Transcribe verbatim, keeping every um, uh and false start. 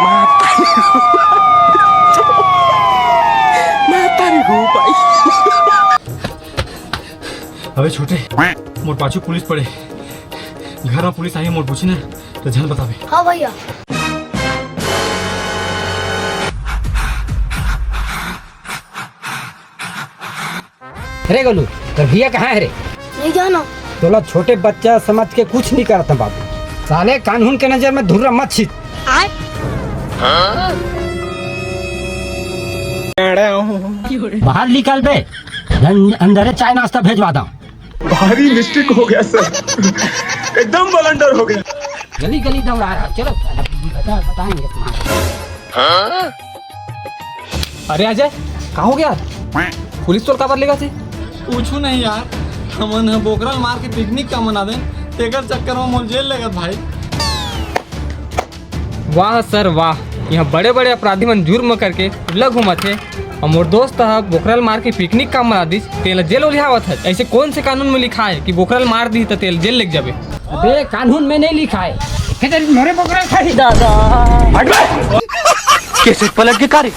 माता रे गो भाई। अबे छोटे, मोर पाछू पुलिस पड़े। घर में पुलिस आही, मोर पूछी ना, तो झन बताबे। हाँ भैया। अरे गोलू, तोर भैया कहाँ है रे? नहीं जानो। तोला छोटे बच्चा समझ के कुछ नहीं करत बाबू। साले कानून के नजर में धुर्रा मत छीट। बाहर निकल बे, अन-, अंदर चाय नाश्ता भेजवा दा। भारी मिस्टेक हो गया सर, एकदम बलंडर हो गया। गली गली दौड़ा रहा, चलो बता, बताएंगे तुम्हारे। अरे अजय, का हो गया? पुलिस तोर काबर लेगथे? पूछू नहीं यार, हमन ह बोकरा ल मार के पिकनिक का मना देन, तेकर चक्कर में मोर जेल लेगत भाई। वाह सर वाह, यहाँ बड़े बड़े अपराधी मन जुर्म करके खुला घूमत हे, और मोर दोस्त ह बोकरा ल मार के पिकनिक का मना दिस, तेला जेल ओलिहावत है। ऐसे कौन से कानून में लिखा है कि बोकरा ल मार दी तो तेल जेल लेके जाबे? अबे कानून में नहीं लिखा है। किधर मोरे बोकरा खाई दादा। हट बे। कैसे पलट के कार्य?